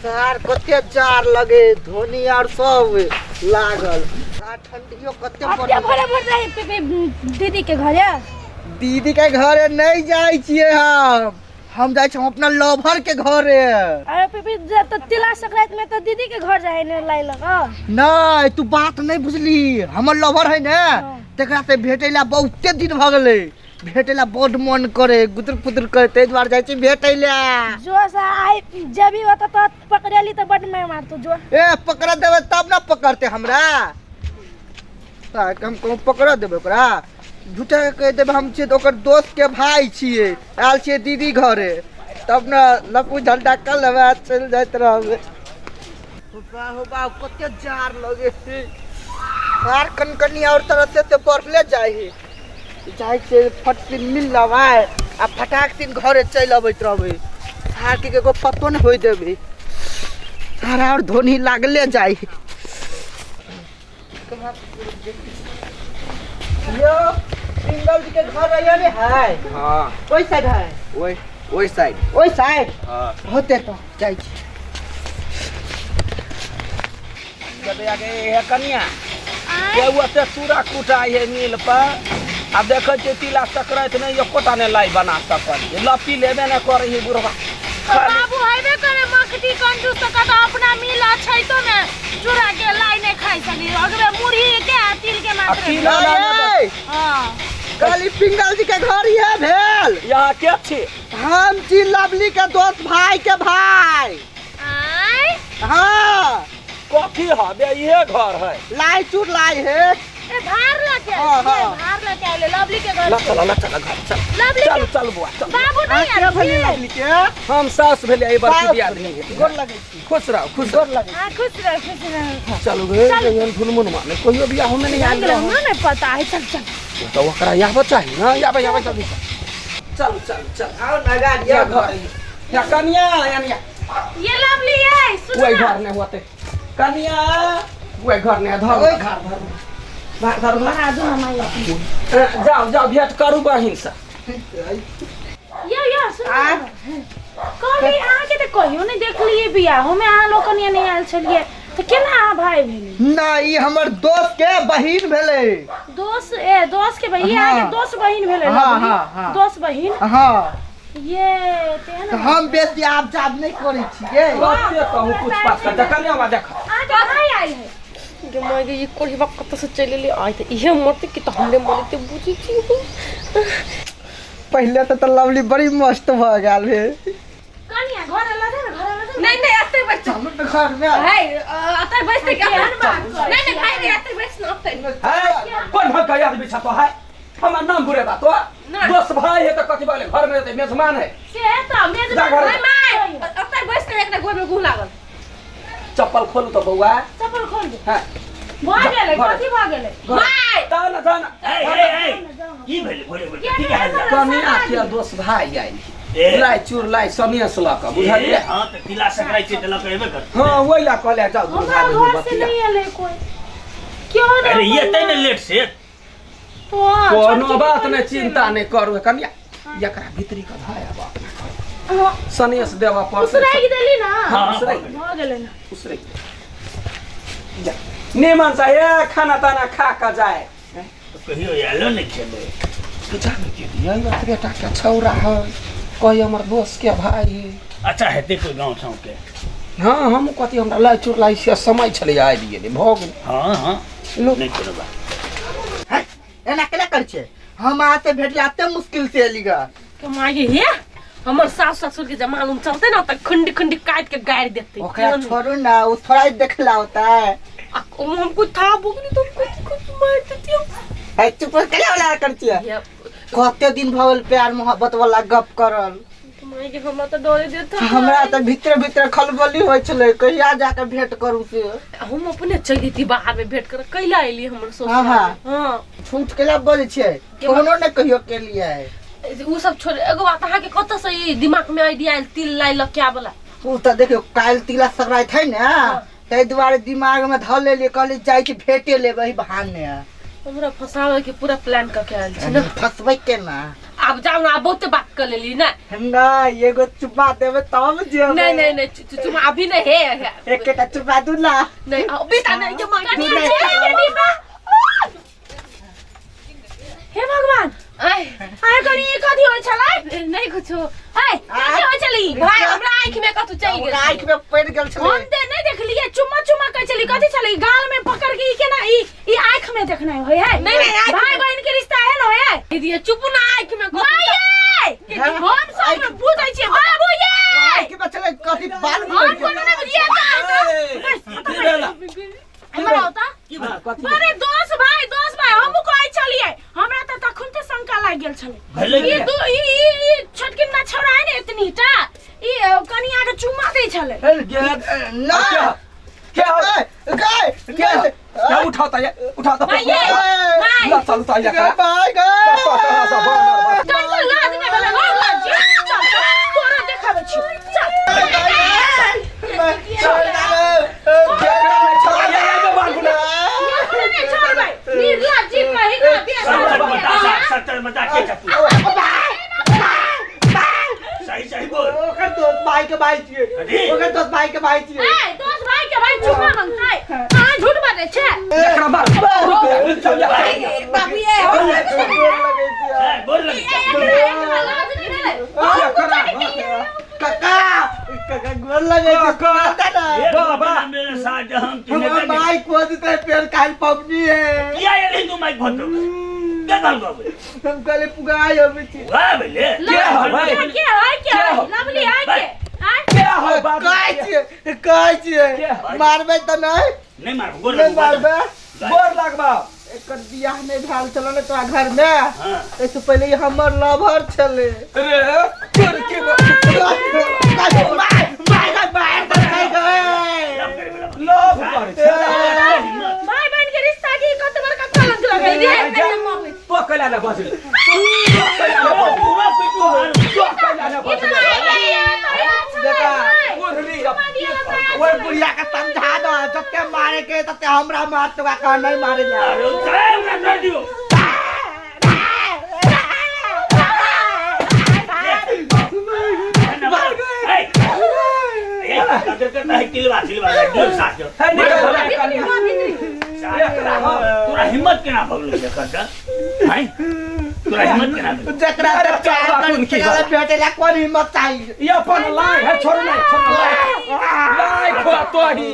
सार कते जार लगे धोनी आर सब लागल आ ठंडियो कते अब पड़ल। भोरे भोर जाई दीदी के घरे। दीदी के घरे नहीं जाय छियै हम जाइ छी अपना लवर के घरे। अरे पीपी जे तो तिला संक्रांति में तो दीदी के घर जाए ने लाई लगा। नहीं तू बात नहीं बुझली, हमर लवर है ने तकरा से भेटै ला बहुते दिन भऽ गेलै, भेटै ला बड मन करे गुदुर पुदुर करे, ताहि दुआरे जाइ छी भेटै ला। जो से आई जब भी होता तो पकड़ेली तो बड मैं मारतो जो। ए पकड़ देबै तब ना पकड़ते हमरा, हम कहूँ पकड़ देबै ओकरा झूठा के कहि देबै हम छियै तऽ ओकर दोस्त के भाई छियै, आयल छियै दीदी घरे, तब ने लपू झंडा कर लेबै आ चलि जाइत रहबै। हो बा हो बा कते जार लगे है आर कनकनी और तरह से से बढ़ले जाइ है, जाइ छै फट दिन मिल लेबै आ फटाक दिन घरे चलि अबैत रहबै, सार के एगो पतो नहि होइ देबै, सारा और धोनी लागले जाइ है। यो सिंगल जी के घर रहियो ने है? हाँ। ओहि साइड है? ओहि ओहि साइड। ओहि साइड? हाँ। होते तो जाइ छी। जब आगे हे कनिया के ओते चूड़ा कुटाइ है मिल पर आ देखै छियै तिला संक्रांति नहि एकोटा नहि लाइ बना सकल, लपी लेबे नहि करै है बुढ़बा। बाबू हेबे करे मखटी कंजूस तो कत अपना मिल अछैतो ने चूड़ा के लाई नहीं खाइ सकी, अगबे मुरही के आ तिल के आ मात्र। तिल लाई नहि ए, हां काली पिंगल जी के घर ये भेल। यहाँ के छी? हम छी लवली के दोस्त भाई के भाई। आय हाँ। कथी हबे इहे घर है? लाई चूर लाई है। ए भार लके हाँ, आयल, हाँ। भार लके आयल लवली के घर ल से। चल ल चल घर चल। लवली चल के चल बुआ चल। बाबू नहीं अहाँ के आयल भेलियै छी? लवली के? हम सास भेलियै एहि बड़की सास दियादनी के। गोर लगै छी। खुश रहो खुश गोर रहो। लगै छी। हाँ, खुश रहो खुश रहो। चलू गे एहन फुनमुन माने कहियो बियाह में नहीं आयल हमरा रहौ। नहीं पता है, चल चल। तो ओकरा आबऽ चाही ना, आबै आबै जल्दी चल चल चल। आओ ना गाड़ी या घर या कनिया या ये लवली है सुन ओहि ना। घर नहीं होते कनिया, ओहि घर नहीं धर ओहि घर धर धर धर धर। आजू मामा ये। जाओ जाओ भेंट करू बहिन से। यो यो सुन आ? कहली अहाँ के तऽ कहियो नहीं देखलिए बियाहो में अहाँ लोग कनिया नहीं आयल छलिए तऽ केना अहाँ भाई भेली? ना ई हमर दोस्त के बहिन भेलै। दोस्त ए दोस्त के बहिन, हाँ। अहाँ के दोस्त बहिन भेलै हाँ, लवली? हाँ, हाँ। दोस्त बहिन? हाँ। ये तेहन तऽ हम बेसी आब जाब नहि करै छियै। कते कहूँ कुछ पास कर देख कनिया बा देख। अहाँ के भाई आयल है। गे माय गे, ई कोढ़िबा कतऽ से चलि एलै? आइ तऽ इहे मरतै कि तऽ हमरे मरतै बुझै छी। पहिले तऽ लवली बड़ी मस्त भऽ गेल हे। कनिया घर लऽ जा ने, घर लऽ जा। नहीं नहीं एतै बैस। चलू तऽ घर मे। है एतै बैसतै कि केहन बात करै नहीं नहीं भाई रे एतै बैस न एतै। है कोन ढंग के आदमी छ तो है? हमर नाम बुरेबा तो नहीं। दोस्त भाई है तो कथी बोले घर में रहते मेजमान है। से तऽ मेजबान जा घर। नहीं my एतै बैस के एकरा गोर में गुह लागल। चप्पल खोलू तो बौआ। चप्पल खोल दे। हाँ। भऽ गेलै, घर। कथी भऽ गेलै? My जाओ ना जाओ ना। ए ए ए की भेलै भोरे भोरे की हाल? कनिया के दोस्त भाई आयल ए। लाई चूर लाई सनेस लऽ कऽ बुझलियै? हाँ तऽ तिला संक्रांति छै तऽ लऽ कऽ एबे करतै। हाँ ओहि लए कहलियै जाउ दुनू हमरा भाई बहिन घर से बतिया। नहीं एलै कोई। क्यों नहीं? अरे ये तै ने लेट से कोनो बात नहीं, चिंता नहीं करू कनिया, एकरा भीतरी के धाय आब अपना घर सनेस देबऽ पड़तै। उसराइक देली ना। हाँ, उसराइक भऽ गेलै ना। उसराइक जा निमन से ए खाना ताना खा कऽ जाए। कहियो आयलो नहि छलै। तू जाने के लिए एतबे टा के छौरा है कही हमर दोस्त के भाई है। अच्छा हेतै कोई गाँव छाँव के। हाँ हम कथी हमरा लाई चूर लाई से समय छलै आबि गेलै भऽ गेलै। हाँ हाँ लो। नहि कोनो बात। है, एना केना करै छियै? हम अहाँ से भेटला एते मुश्किल से एली गा। के माय हे हमर सास ससुर के जब मालूम चलते ना त खंडी खंडी काट के गारि देते। ओकरा छोड़ू ना, ओ थोड़ा ही देखला होता है। आ हमको था बुकनी तो कुछ कुछ मार देती हम। है, चुप केला वाला कर छियै? ये कते दिन भऽ गेल प्यार मोहब्बत वाला गप करल। माय के हमरा त डरे देत। हमरा तऽ भीतर भीतर खलबली होइ छलै कहिया जाके भेंट करू से। हम अपने चलि जैती बाहर में भेंट कर कैला एली हमर ससुर। हाँ, हाँ। हाँ। झूठ केला बजै छियै? कोनो ने कहियो केलियै। उ सब छोड़, एगो बात अहाँ के कतऽ से ई दिमाग में आइडिया आयल तिल लाई लऽ के वाला? उ तऽ देखियौ काल्हि तिला संक्रांति है ने, ताहि दुआरे दिमाग में धऽ लेलियै, कहलियै जाइ छी भेटे लेबै एहि बहाने। हमरा फंसाबै के पूरा प्लान कऽ के आयल छी ने। फंसबै केना? आब जाउ ना, आब बहुते बात कर लेली ना। नहीं, एगो चुम्मा देबे तब जेबै। नहीं नहीं नहीं, चुम्मा अभी नहीं है, है। एकेटा चुम्मा दू ना। नहीं, अभी ता नहीं, ये मांग कनिया चलि के डिब्बा। हे भगवान, आय आय कनी, ई कथी होइ छलै? नहीं कुछो। आय कथी होइ छलै ई? भाई, हमरा आँखि में कथू चलि गेल। ओकरा आँखि में पड़ि गेल छलै। हम ते नहीं देखलियै, चुम्मा चुम्मा कहै छलै, कथी छलै? गाल में पकड़ के ई केना ई आँख में देखनाइ होइ है? नहीं, नहीं, आँखि भाई बहिन के रिश्ता है न होइ है? दीदी, चुप ना, आँखि में कथू माये, हम सब बुझै छियै बाबू ये। आँखि में छलै कथी बाल में हम पड़ि गेल। कोनो नहि बुझियै तऽ की भेला? हमरा होता। की भेला? कथी? अरे दोस्त भाई, दोस्त भाई, हमहूँ कहै छलियै, हमरा तऽ तखन ते शंका लागि गेल छलै। भेलै ई की? दू ई ई ई छोटकी ना छौड़ा है ने एतनी टा, ई कनिया के चुम्मा दै छलै। ना। क्या हो? गाय क्या हो? क्या उठाता ये? उठाता। माये, माय। ला चलता ये करा। गाय गाय। तोरा तो लाज नहि भेलै, हम लाज छी। चल चल, तोरा देखाबै छी, चल। एकरो नहि छोड़बै, निर्लज्जी कही का सत्तर बता, बेटा। सत्तर बता, के छतू? सही सही बोल। ओकर दोस्त भाई के भाई छियै। कथी? ओकर दोस्त भाई के भाई छियै। ए दोस्त भाई के भाई चुम्मा मंगतै? अहाँ झूठ बाजै छै। एकरा मार। चल जा। बाबू ये गोर लगै छियै। ए, बोल लगी। एकरा एकरा लाज नहि भेलै? एकरा काका, काका, गोर लगै छै। काका। काका ना। बाबा। मेरे साथ हम तुम्हें हमर माई खोज देतै, पेड़ काल्हि पबनी है। किया एलही तू माइक भोट के कहल गबे? हम कहले पुगाय अबै छी। वाह भेले। के हो भाई? के है? के के है? हो? लवली है के आय? क्या हो बाबू? कहै छियै, कहै छियै। के हो? मारबै तऽ नहि? नहीं मार, गोर नहि लगबो। मारबै। गोर लगबा। एकर बियाह नहि भेल छलै ने तोरा घरमे? हां। एहिसँ पहिले ई हमर लवर छलै। रे तोर के लव करे छै। भाई बहन के रिश्ता की कत बड़का कलंक लगै रे। तो कैला ना बजले, तो कैला ना बजले, पूरा पिटू। तो कैला ना बजले। देखा। ओढ़ली। ओहि बुढ़िया के समझा दो, जते मारे के तते हमरा मार, तोरा कह नहीं मारे जा। अरे चाहे ओकरा कर दियो। ए, ए, अगर करता है तिलवा तिलवा दियो साथ। है निकल हमरा कनिया। एकरा हो। तोरा हिम्मत केना भगलो देखत हैं? तोरा हिम्मत केना भेलो? जकरा अरे चल बातुन की बात। भेटे ला कोन हिम्मत चाही? ई अपन लाय है, छोड़ नहीं, छोड़ लाय लाय खो तोही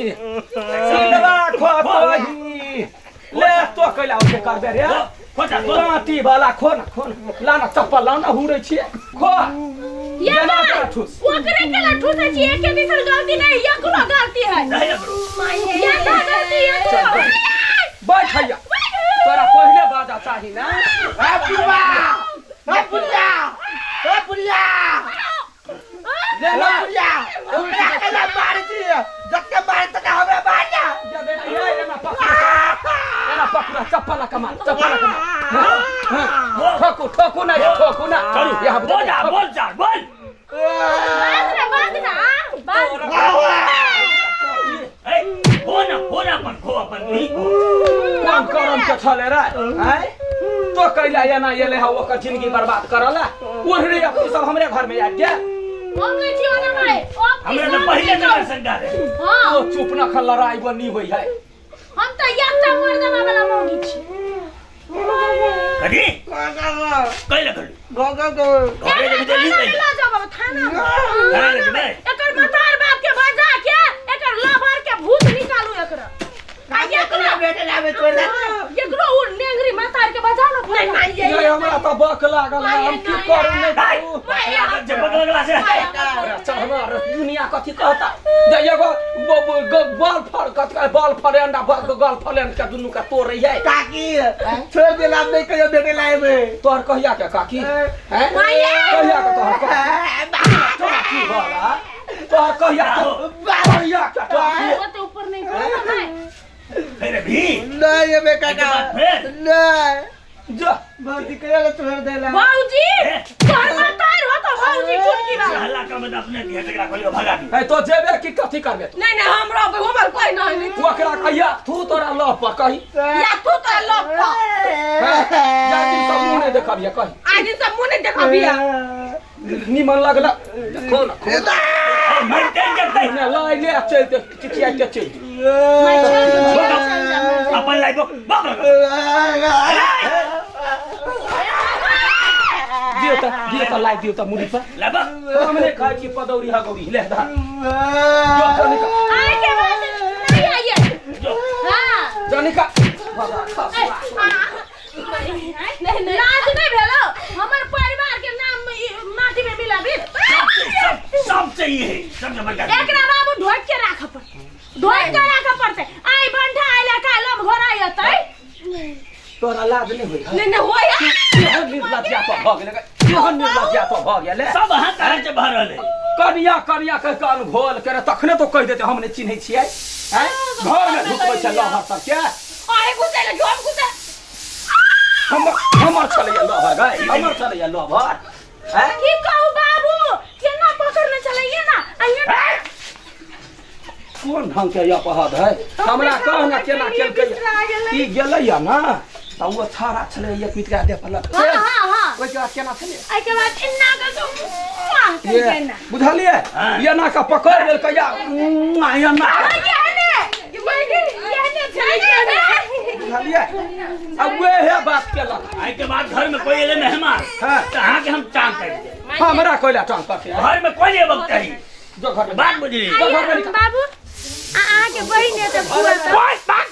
सिलवा खो तोही ले तो कैला ओते करबे रे? खोटा खो। कांटी वाला खो ना, खो ना, लाना चप्पल लाना, हुरै छियै, खो। ये जेना भाई, तोरा ठूस। ओकरे केला ठूसै छी, एके दिसन गलती नहीं, एकरो गलती है। नहीं एकरो। ये तो गलती एकरो। बैठ हैया, तोरा पहिले बाजा चाही ना। ए बुढ़वा, ए बुढ़िया, ए बुढ़िया, ले ए ला। बुढ़िया, ओकरा केला मारै छियै? जते मारे तते हमरा मार जा। एना पकड़ा, एना पकड़ा, चप्पल कमाल, चप्पल कमाल। ठोकू, ठोकू ना, ये ठोकू ना। चलू। यहाँ बोल जा, बोल जा, बोल। बात ना, बात ना, बात। ए, खो ना, खो ना अपन, खो अपन नहीं खो। काम करम के छले रे आय, तो कैला एना एले है ओकर जिंदगी बर्बाद करला? ओढ़ले अब तू सब हमरे घर में आबि गेल। हम नहीं छी ओना भाई। अब हमरा तो पहिले नगर सरकार है। हां। ओ चुप न खल, लड़ाई बनी होई है। हम त एकटा मर्दमा वाला मौगी छी। कथी कैला करू? घरे के भीतर ली थाना में लऽ जाउ बाबा, थाना में। थाना लऽ जेबै? एकर मतार बाप के बजा के एकर लभर के भूत निकालू एकरा। आ एकरो एकरो उ नेंगरी मतार के बजा लो। नहीं नहीं ये ये हमरा तऽ बक लागल है, हम की करू? नहि करू। जे बगल लगला से चढ़वा दुनिया कथी कहता जे एगो बॉल फर कथी कहै, बॉल फरेंड आ गर्लफ्रेंड के दुनू के तोड़ै है। काकी, छोड़ देला, नहीं कहियो बेटे लाएबे। तोहर कहिया के काकी हैं? कहिया के तोहर तोरा की भला तोहर कहिया के, कहिया के काकी? ओते ऊपर नहीं करो ना। फिर भी नहीं एबे काका। एक बार फिर। नहीं। जा। भौजी कहियो के छोड़ देला। भौजी, ए? तोहर मतार हो तो भौजी चुटकी वाला। हल्ला कर मत, अपने दिया तकरा खोलियो भगा दी। है तो जेबे कि कथी करबे तू? नहीं नहीं, हमरा हमर कोई नहीं। तू ओकरा कहिया थू तोरा लव पर कही। या तू तो लप। जा दिन सब मुँह नहि देखबियै कही। आइ दिन सब मुँह नहि देखबियै। निमन लगल देखो ना। मरते जतै। ने लै ले चलते चिचियाइते चलि अपन लाइबो बाप दियो त, दियो त, लाई दियो त मुड़ी पर। लाबो। हम नहि खाइ छी पदौरी हगौरी, ले धा जो जनिका। आइ के बाद नहीं आइए। हाँ। जनिका। नहीं नहीं, लाज नहीं भेलो हमर परिवार के नाम माटी में मिलाबी। सब सब चाहिए है, सब जबरदस्त। एकरा बाबू ढोक के राख पड़तै, ढोक के राख पड़तै। आइ बंठा आइला काल्हि अब घोड़ा एतै। तोरा लाज नहि होइ? नहि नहि होय। केहन निर्लज्जा पर भऽ गेलै, केहन निर्लज्जा पर भऽ गेलै। सब अहाँ कारण से भऽ रहल है। कनिया कनिया कहि कऽ अनघोल करे तखने तो कहि देते हम नहि चिन्है छियै। आँय, घरमे ढुकबै छै लहर सबके। आइ घुसै लए हम घुसै। हमर हमर छलैया लहर गै, हमर छलैया लहर। आँय? की कहू बाबू, केना पकड़ने छलैया ना आइए ना। कोन ढंग के अपहद है? हमरा कह ना केना केलकै। ई गेलैया ना तऽ ओ छाड़ा छलै एक मिटका देह पर लग। हाँ हाँ हाँ। ओहिके बाद केना छलै? एहि के बाद एना के तो मुआ केलकै ना। बुझलियै? हाँ। एना के पकड़ लेलकै या एना। बुझलियै? आ उएह बात केलक। आइ के बाद घर में कोई एले मेहमान हाँ। तऽ अहाँके हम टांग काटि देब। हमरा कोइला टांग करते? घर में कोई नहीं अबक चाही। जो घर में बात बुझली? जो घर में निकाल। बाबू, अहाँके बहिन है तऽ फुआ तऽ बस बस।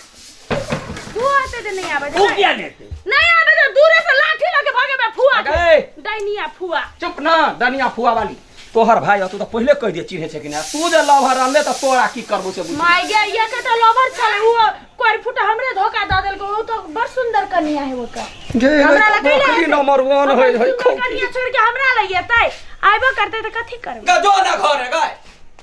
फुआ तऽ नहीं आबै। उ किया नहीं एतै? नहीं आबै तऽ दूरे से लाठी लके भगेबै फुआ के। गै। डाइनिया फुआ। चुप ना डनिया फुआ वाली। तोहर भाई तू तऽ पहिले कहि दे चिन्है छै कि नहि। तू जे लभर अनले तऽ तोरा की करबो से बुझ। माय गे, ये के तऽ लवर छलै उ कोर फुट हमरे धोखा दऽ देलकै। ओ तऽ बड़ सुंदर कनिया है ओकर। गे। हमरा लग कैला नौकरी हेतै? नंबर 1 होइ हमर होइ। सुंदर कनिया छोड़ के हमरा लग एतै? आइबो करतै तऽ कथी करबै? जो ना घर है गै।